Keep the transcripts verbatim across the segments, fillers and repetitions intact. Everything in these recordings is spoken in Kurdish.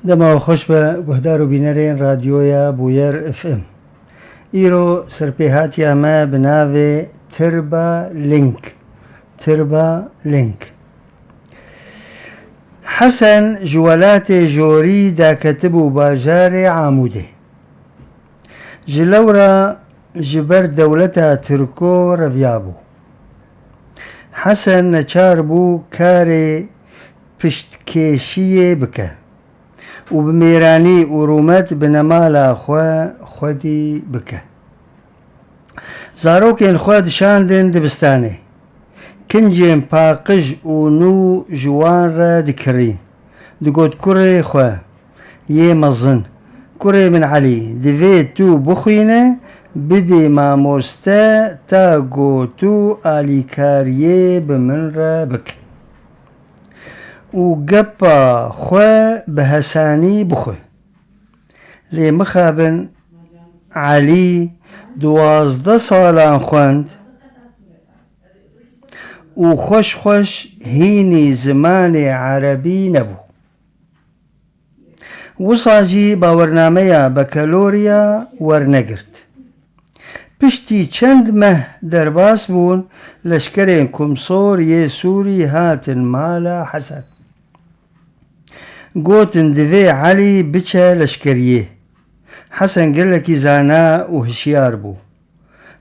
Dema we xweş be, guhdar û bînerên Radyoya Bûyer F M. Îro serpêhatiya me bi navê Tirba Link. Tirba Link. Hesen ji welatê jorî daketibû bajarê Amûdê. Ji lewra ji ber dewleta Tirko reviyabû. Hesen neçar bû karê piştkêşiyê bike û bi mêranî û rûmet binemala xwe xwedî bike. Zarokên xwe dişandin dibistanê. Kincên paqij û nû ji wan re dikirîn. Digot kurê xwe yê mezin, "Kurê min Elî, divê tu bixwîne, bibî mamoste ta ku tu alîkariyê bi min re bike û gepa xwe bi hesanî bixwe." Lê mixabin Elî duwazdeh salan xwend û xweş xweş hînî zimanê erebî nebû. Wisa jî bawernameya bakaloriya wernegirt. Piştî çend meh derbas bûn, leşkerên Komsor yê Sûrî hatin mala Hesen. Gotin divê Elî biçe leşkeriyê. Hesen gelekî zana û hişyar bû.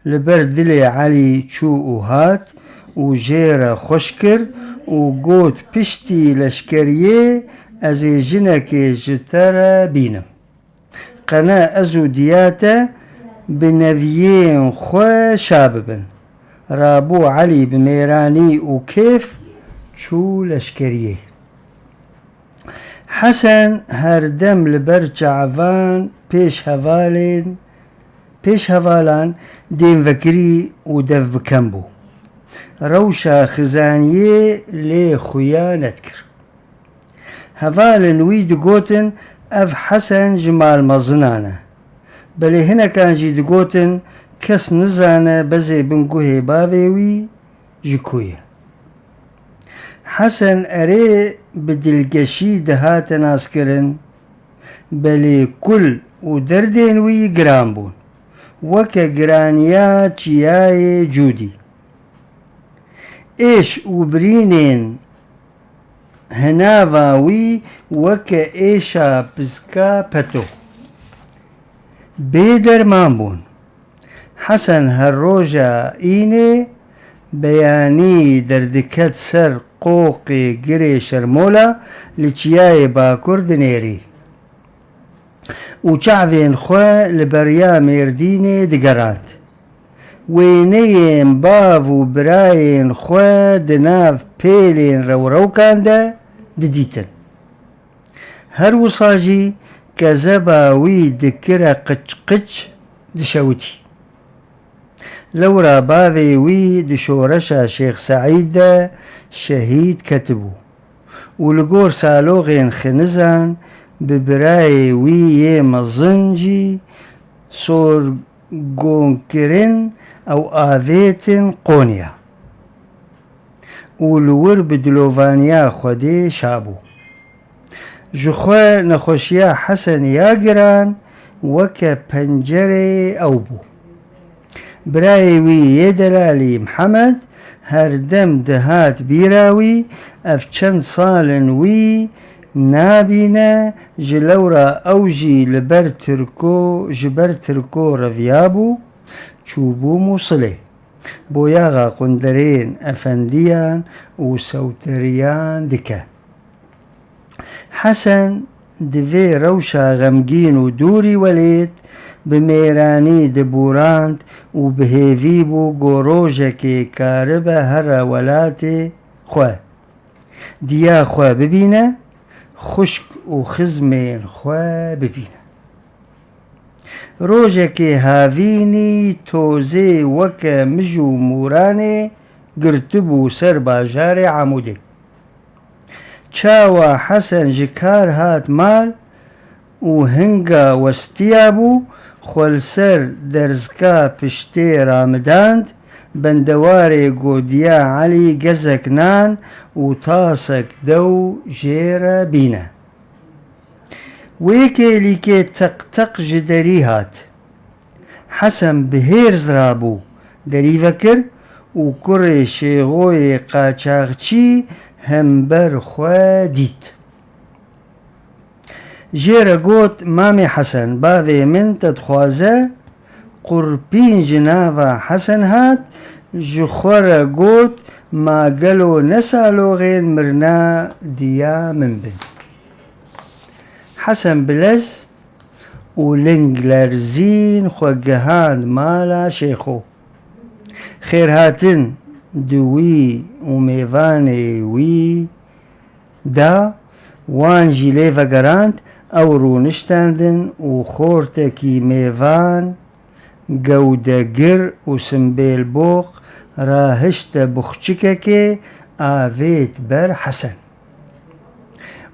Li ber dilê Elî çû û hat û jê re xweş kir û got, "Piştî leşkeriyê ez ê jinekê ji te re bînim. Qene ez û diya te bi neviyên xwe şa bibin." Rabû Elî bi mêranî û kêf çû leşkeriyê. Hesen her dem li ber çavan pêşhevalên, pêşhevalan dêm vekirî û dev bi kem bû. Rewşa xizaniyê lê xuya nedikir. Hevalên wî digotin, "Ev Hesen ji malmezinan e." Belê hinekan jî digotin, "Kes nizane bezê bin guhê bavê wî ji ku ye." Hesen erê bi dilgeşî dihate naskirin, belê kul û derdên wî giran bûn, weke giraniya çiyayê Cûdî. Êş û birînên hinava wî weke êşa piska peto bê derman bûn. Hesen her roja înê beyanî derdiket ser qoqê girê Şermola, li çiyayê Bakur dinêrî û çavên xwe li beriya Mêrdînê digerand. Wêneyên bav û birayên xwe di nav pêlên rewrewkan de didîtin. Her wisa jî kezeba wî dikire qiç qiç dişewitî. Lewra bavê wî di şoreşa Şêx Seîd de şehîd ketibû û li gor saloxên xinizan bi birayê wî yê mezin jî sorgonkirin ew avêtin Qonya û li wir bi dilovaniya Xwedê şa bû. Ji xwe nexweşiya Hesen ya giran weke pencereyê ew bû. Birayê wî yê delalî Mihemed her dem dihat bîra wî, ev çend sal in wî nabîne, ji lewra ew jî li ber Tirko, ji ber Tirko reviyabû, çûbû Mûsilê. Boyaxa qunderên efendiyan û sewteriyan dike. Hesen di vê rewşa xemgîn û dûrî welêt bi mêranî diborand û bi hêvî bû ku rojekê karibe here welatê xwe, diya xwe bibîne, xwişk û xizmên xwe bibîne. Rojekê havînî tozê weke mij û mûranê girtibû ser bajarê Amûdê. Çawa Hesen ji kar hat mal û hinga westiyabû, xwe li ser derzka piştê ramidand, bendewarê ku diya Elî gezek nan û tasek dew jê re bîne. Wê kêlîkê teq-teq ji derî hat. Hesen bi hêrs rabû, derî vekir û kurê Şêxoyê qaçaxçî hember xwe dît. Jê re got, Mamê Hesen, bavê min te dixwaze. Qurpîn ji nava Hesen hat, ji xwe re got, Ma gelo ne saloxên mirina diya min bin? Hesen bi lez û ling lerzîn xwe gihand mala Şêxo. Xêrhatin di wî û mêvanê wî da, wan jî lê vegerand, ew rûniştendin û xortekî mêvan, gewdegir û simbêlboq, rahişte buxçikekê avêt ber Hesen.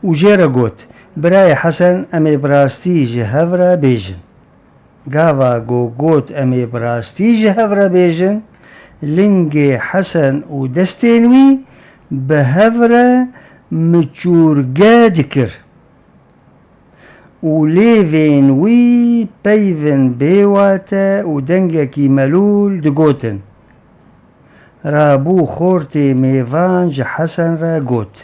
Û jê re got, Birayê Hesen, em ê bi rastî ji hev re bêjin. Gava ku got em ê bi rastî ji hev re bêjin, lingê Hesen û destên wî bi hev re miçûrge dikir û lêvên wî peyvin bêwate û dengekî melûl digotin. Rabû xortê mêvan ji Hesen re got,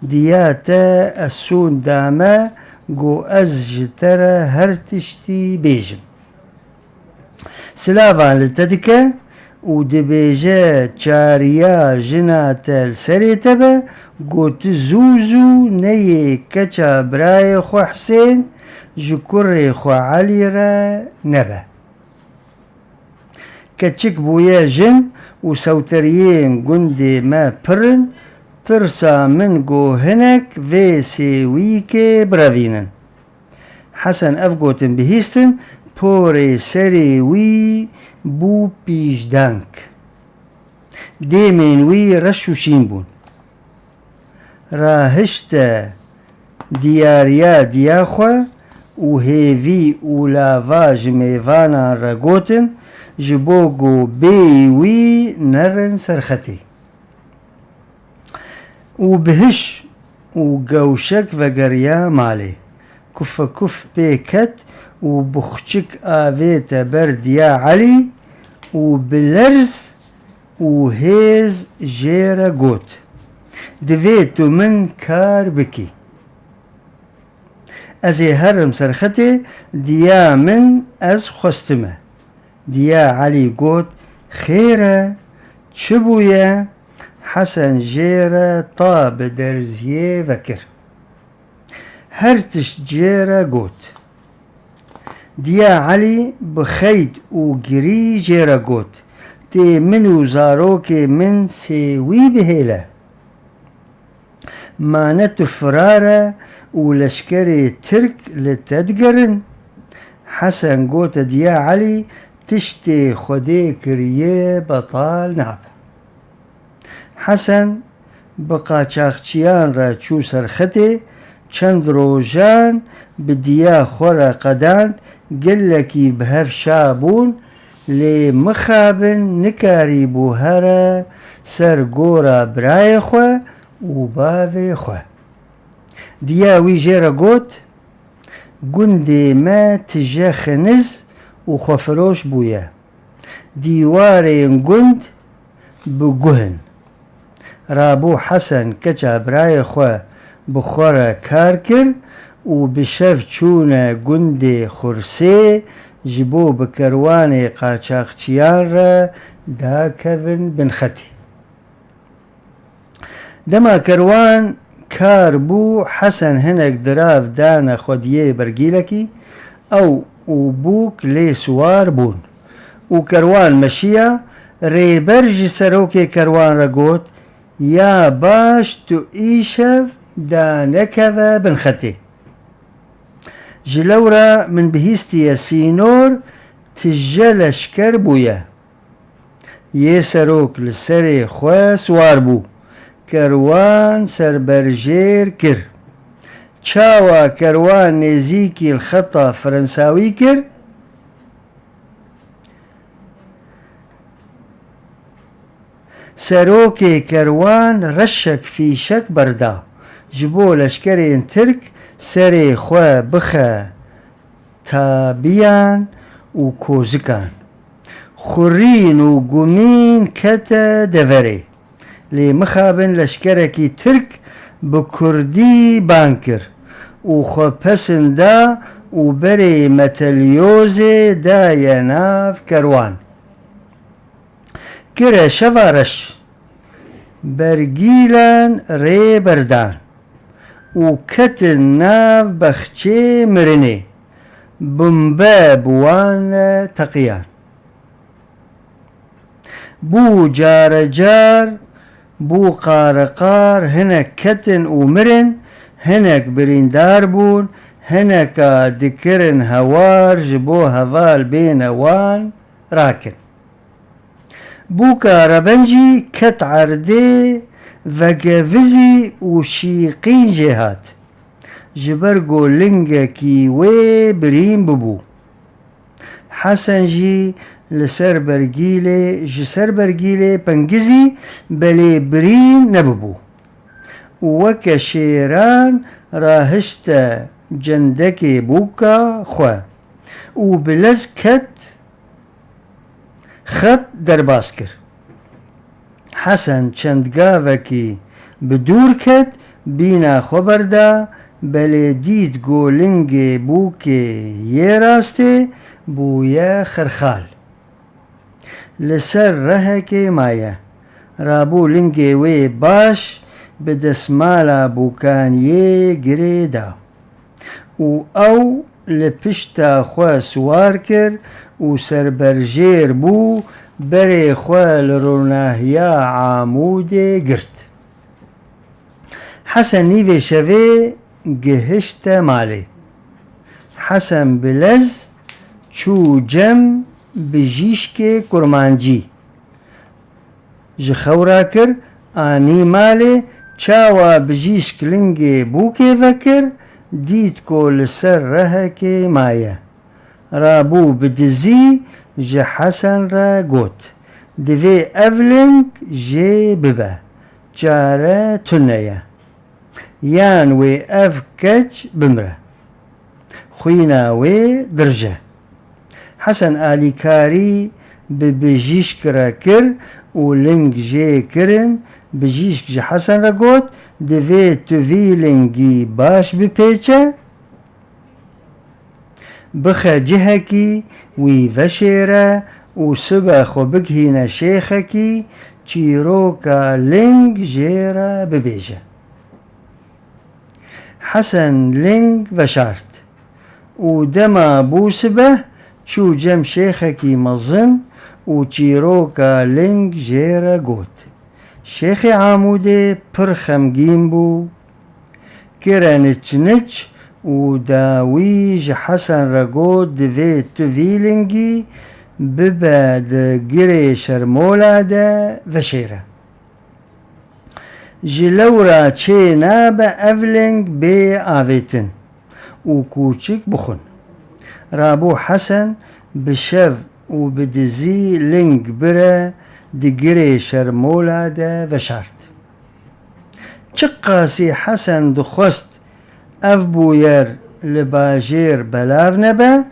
Diya te ez sûnd dame, ku ez ji te re her tiştî bêjim. Silavan li te dike û dibêje, Çariya jina te li serê te be, ku tu zû zû neyê keça birayê xwe Hisên ji kurê xwe Elî re nebe. Keçik bûye jin û sewteriyên gundê me pir in, tirsa min ku hinek vê sêwîkê birevînin. Hesen ev gotin bihîstin, porê serê wî bû pîjdank. Dêmên wî reş û şîn bûn. Rahişte diyariya diya xwe û hêvî û lava ji mêvanan re gotin, ji bo ku bêyî wî nerin serxetê. Û bi hiş û gewşek vegeriya malê. Kufekuf pê ket û buxçik avête ber diya Elî û bi lerz û hêz jê re got, Divê tu min kar bikî. Ez ê herim serxetê, diya min ez xwestime. Diya Elî got, Xêr e, çi bûye? Hesen jê re ta bi derziyê vekir. Her tişt jê re got. Diya Elî bi xeyd û girî jê re got, Tê min û zarokê min sêwî bihêle. Ma ne tu firar e û leşkerê Tirk li te digerin? Hesen gote Diya Elî, Tiştê Xwedê kiriye betal nabe. Hesen bi qaçaxçiyan re çû serxetê, çend rojan bi diya xwe re qedand, gelekî bi hev şa bûn, lê mixabin nikarîbû here ser gora birayê xwe û bavê xwe. Diya wî jê re got, Gundê me tije xiniz û xwefiroş bûye. Dîwarên gund bi guh in. Rabû Hesen keça birayê xwe bi xwe re kar kir û bi şev çûne gundê Xursê ji bo bi kerwanê qaçaxçiyan re dakevin bin xetê. Dema kerwan kar bû, Hesen hinek dirav dane xwediyê bergîlekî, ew û bûk lê siwar bûn. Û kerwan meşiya, rêber ji serokê kerwan re got, Ya baş tu îşev danekeve bin xetê. Ji lewra min bihîstiye sînor tije leşker bûye. Yê serok li serê xwe siwar bû. Kerwan serberjêr kir. Çawa kerwan nêzîkî li xeta Frensawî kir? Serokê kerwan reşek fîşek berda. Ji bo leşkerên Tirk Serê xwe bixe tabiyan û kozikan. Xurîn û gumîn kete deverê. Lê mixabin leşkerekî tirk bi kurdî bang kir û xwe pesin da û berê Metelyozê daye nav kerwan. Kire şeva reş. Bergîlan rê berdan û ketin nav bexçê mirinê. Bimbe bi wan teqiyan. Bû carecar, bû qareqar, hinek ketin û mirin, hinek birîndar bûn, hineka dikirin hewar ji bo heval bêne wan rakin. Bûka Reben jî ket erdê, vegevizî û şîqîn jê hat. Ji ber ku lingekî wê birîn bibû. Hesen jî li ser bergîlê, ji ser bergîlê pengizî, belê birîn nebibû. Û weke şêran rahişte cendekê bûka xwe û bi lez ket, xet derbas kir. Hesen çend gavekî bi dûr ket, bîna xwe berda, belê dît ku lingê bûkê yê rastê bûye xirxal. Li ser rehekê maye. Rabû lingê wê baş bi desmala bûkaniyê girê da. Û ew li pişta xwe siwar kir û serberjêr bû, berê xwe li ronahiya Amûdê girt. Hesen nîvê şevê gihişte malê. Hesen bi lez çû cem bijîşkê kurmancî. Ji xew rakir, anî malê, çawa bijîşk lingê bûkê vekir, dît ku li ser rehekê maye. Rabû bi dizî ji Hesen re got, "Divê ev ling jê bibe. Çare tune ye. Yan wê ev keç bimre. Xwîna wê dirije." Hesen alîkarî bi bijîşk re kir û ling jê kirin. Bijîşk ji Hesen re got, "Divê tu vî lingî baş bipêçe, bixe cihekî, wî veşêre û sibe xwe bigihîne şêxekî, çîroka ling jê re bibêje." Hesen ling veşart û dema bû sibeh, çû cem şêxekî mezin û çîroka ling jê re got. Şêxê Amûdê pir xemgîn bû, kire niç niç û dawî ji Hesen re got, "Divê tu vî lingî bibe di girê şermola de veşêre. Ji lewra çê nabe ev ling bê avêtin û kûçik bixwin." Rabû Hesen bi şev û bi dizî ling bire di girê şermola de veşart. Çiqasî Hesen dixwest ev bûyer li bajêr belav nebe,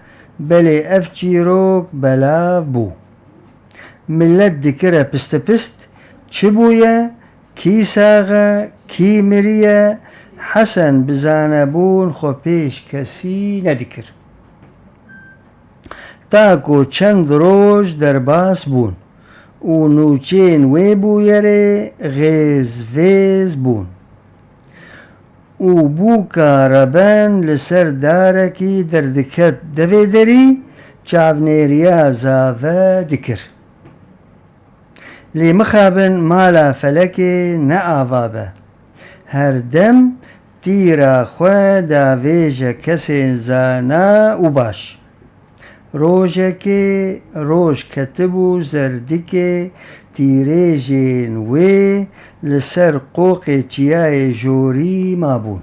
belê ev çîrok belav bû. Milet dikire pistepist, çi bûye, kî sax e, kî miriye, Hesen bi zanebûn xwe pêş kesî nedikir. Ta ku çend roj derbas bûn û nûçeyên wê bûyerê xêz vêz bûn û bûka reben li ser darekî derdiket devê derî, çavnêriya zave dikir. Lê mixabin mala felekê ne ava be. Her dem tîra xwe davêje kesên zana û baş. Rojekê roj ketibû zerdikê tîrêjên wê li ser qoqê çiyayê jorî mabûn.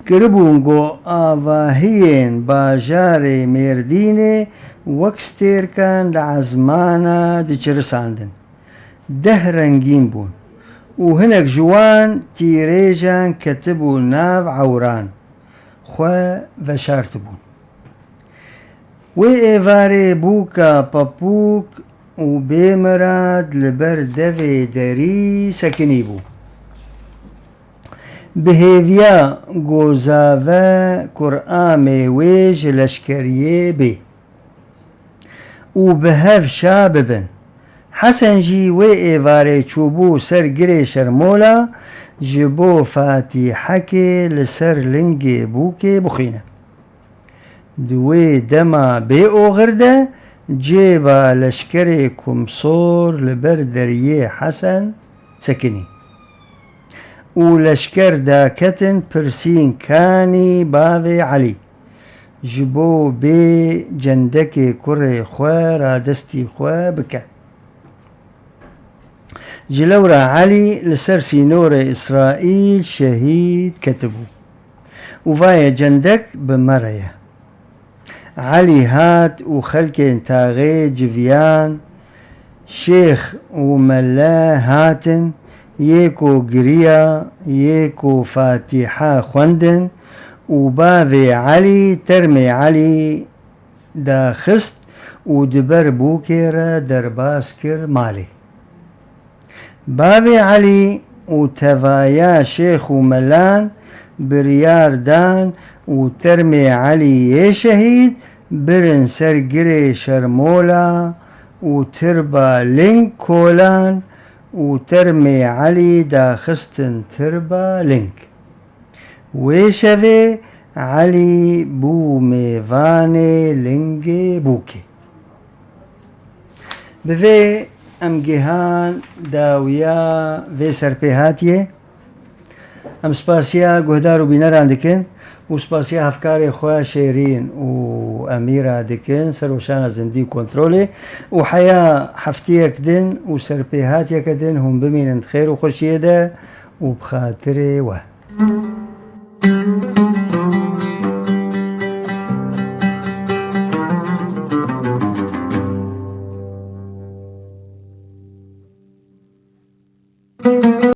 Kiribûn ku avahiyên bajarê Mêrdînê wek stêrkan li ezmana diçirisandin. Deh rengîn bûn û hinek ji wan tîrêjan ketibû nav ewran, xwe veşartibûn. Wê êvarê bûka papûk û bêmirad li ber devê derî sekinî bû. Bi hêviya gozave kuramê wê ji leşkeriyê bê û bi hev şa bibin. Hesen jî wê êvarê çûbû ser girê şermola ji bo fatîhekê li ser lingê bûkê bixwîne. Di wê dema bê oxir de cêba leşkerê Kumsor li ber deriyê Hesen sekinî û leşker daketin pirsîn kanî bavê Elî, ji bo bê cendekê kurê xwe radestî xwe bike. Ji lewra Elî li ser sînorê Îsraîl şehîd ketibû û vaye cendek bi me re ye. Elî hat û xelkên taxê civiyan, şêx û mele hatin, yê ku giriya, yê ku fatîha xwendin û bavê Elî termê Elî daxist û di ber bûkê re derbas kir malê. Bavê Elî û tevaya şêx û melan biryar dan û termê Elî yê şehîd birin ser girê şermola û tirba ling kolan û termê Elî daxistin tirba ling. Wê şevê Elî bû mêvanê lingê bûkê. Bi vê em gihan dawiya vê serpêhatiyê. Em spasiya guhdar û bîneran dikin û spasiya hevkarê xwe Şêrîn û Emîra dikin, ser weşana zindî û kontrolê û heya heftiyek din û serpêhatiyeke din hûn bimînin di xêr û xweşiyê de û bi xatirê we.